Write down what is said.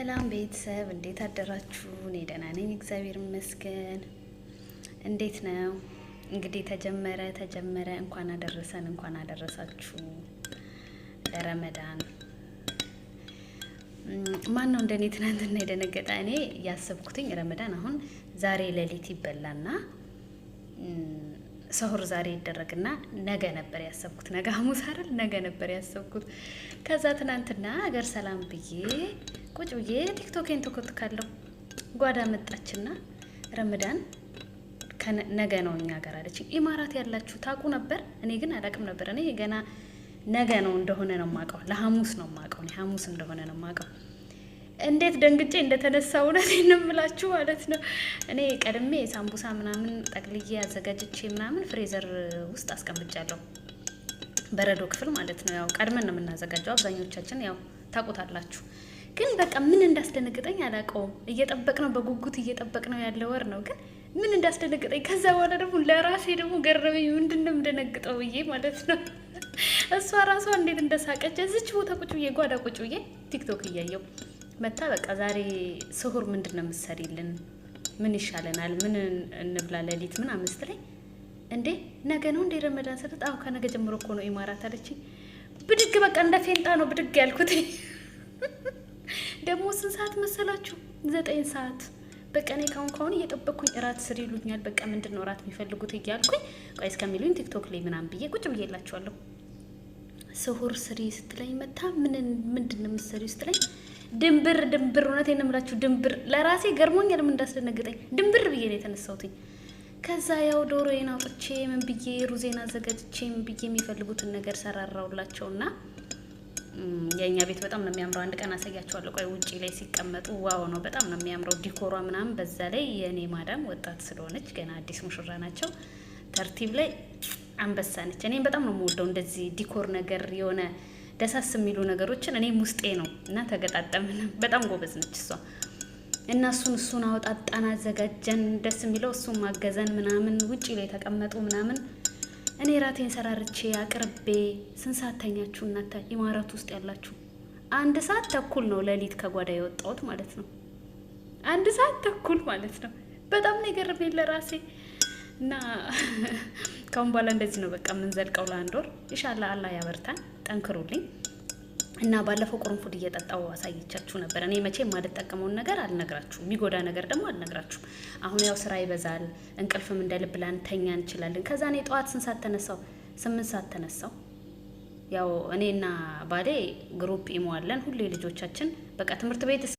ሰላም ቤተሰብ፣ እንዴት አደራችሁ? እኔ ደህና ነኝ፣ እግዚአብሔር ይመስገን። እንዴት ነው እንግዲህ? ተጀመረ ተጀመረ። እንኳን አደረሰን፣ እንኳን አደረሳችሁ ለረመዳን። ማን ነው እንደኔ ትናንትና የደነገጠ? እኔ ያሰብኩትኝ ረመዳን አሁን ዛሬ ሌሊት ይበላና ሰሁር ዛሬ ይደረግና ነገ ነበር ያሰብኩት። ነገ ሐሙስ አይደል? ነገ ነበር ያሰብኩት። ከዛ ትናንትና ሀገር ሰላም ብዬ ቁጭ ብዬ ቲክቶኬን ተኮትካለሁ። ጓዳ መጣችና ረመዳን ነገ ነው እኛ ጋር አለች። ኢማራት ያላችሁ ታውቁ ነበር? እኔ ግን አላውቅም ነበር። እኔ ገና ነገ ነው እንደሆነ ነው የማውቀው። ለሐሙስ ነው የማውቀው። እኔ ሐሙስ እንደሆነ ነው የማውቀው። እንዴት ደንግጬ እንደተነሳ እውነቴን ነው የምላችሁ ማለት ነው። እኔ ቀድሜ ሳምቡሳ ምናምን ጠቅልዬ አዘጋጅቼ ምናምን freezer ውስጥ አስቀምጫለሁ፣ በረዶ ክፍል ማለት ነው። ያው ቀድመን ነው የምናዘጋጀው አብዛኞቻችን፣ ያው ታውቁታላችሁ። ግን በቃ ምን እንዳስደነግጠኝ አላውቀውም። እየጠበቅነው በጉጉት እየጠበቅነው ያለ ወር ነው። ግን ምን እንዳስደነግጠኝ ከዛ በኋላ ደግሞ ለራሴ ደግሞ ገረመኝ። ምንድን ነው የምደነግጠው ብዬ ማለት ነው። እሷ ራሷ እንዴት እንደሳቀች፣ እዚች ቦታ ቁጭ ብዬ፣ ጓዳ ቁጭ ብዬ ቲክቶክ እያየው መታ በቃ ዛሬ ስሁር ምንድን ነው የምትሰሪልን? ምን ይሻለናል? ምን እንብላ ሌሊት ምናምን ስትለኝ፣ እንዴ ነገ ነው እንዴ ረመዳን ስላት፣ አዎ ከነገ ጀምሮ እኮ ነው ኢማራት አለችኝ። ብድግ በቃ እንደ ፌንጣ ነው ብድግ ያልኩት። ደግሞ ስንት ሰዓት መሰላችሁ? 9 ሰዓት። በቃ እኔ ካሁን ካሁን እየጠበቅኩኝ እራት ስሪ ይሉኛል። በቃ ምንድን ነው እራት የሚፈልጉት እያልኩኝ ቆይ እስከሚሉኝ ቲክቶክ ላይ ምናምን ብዬ ቁጭ ብዬላችኋለሁ። ስሁር ስሪ ስትለኝ መታ ምን ምንድን ነው የምትሰሪው ስትለኝ ድንብር ድንብር፣ እውነቴን ነው የምላችሁ ድንብር። ለራሴ ገርሞኛል ምን እንዳስደነግጠኝ፣ ድንብር ብዬ ነው የተነሳሁትኝ። ከዛ ያው ዶሮዬን አውጥቼ ምን ብዬ ሩዜን አዘጋጅቼ ምን ብዬ የሚፈልጉትን ነገር ሰራራውላቸውና የእኛ ቤት በጣም ነው የሚያምረው። አንድ ቀን አሳያቸዋለሁ። ቆይ ውጪ ላይ ሲቀመጡ wow ነው፣ በጣም ነው የሚያምረው ዲኮሯ ምናምን። በዛ ላይ የእኔ ማዳም ወጣት ስለሆነች ገና አዲስ ሙሽራ ናቸው። ተርቲብ ላይ አንበሳ ነች። እኔም በጣም ነው የምወደው እንደዚህ decor ነገር፣ የሆነ ደሳስ የሚሉ ነገሮችን እኔም ውስጤ ነው እና ተገጣጠምን። በጣም ጎበዝ ነች እሷ እና እሱን እሱን አወጣጣን አዘጋጀን። ደስ የሚለው እሱን ማገዘን ምናምን ውጪ ላይ ተቀመጡ ምናምን፣ እኔ ራቴን ሰራርቼ አቅርቤ ስንት ሰዓት ተኛችሁ እናንተ ኢማራት ውስጥ ያላችሁ? 1 ሰዓት ተኩል ነው ሌሊት ከጓዳ የወጣሁት ማለት ነው። 1 ሰዓት ተኩል ማለት ነው። በጣም ነው የገረመኝ ለራሴ። እና ካሁን በኋላ እንደዚህ ነው በቃ የምንዘልቀው ለአንድ ወር ኢንሻአላህ። አላህ ያበርታን፣ ጠንክሩልኝ። እና ባለፈው ቁርንፉድ እየጠጣው አሳይቻችሁ ነበር። እኔ መቼ የማልጠቀመውን ነገር አልነግራችሁም፣ የሚጎዳ ነገር ደግሞ አልነግራችሁም። አሁን ያው ስራ ይበዛል፣ እንቅልፍም እንደ ልብ ላንተኛ እንችላለን። ከዛ እኔ ጠዋት ስንት ሰዓት ተነሳው? 8 ሰዓት ተነሳው። ያው እኔና ባሌ group ኢሞ አለን። ሁሌ ልጆቻችን በቃ ትምህርት ቤት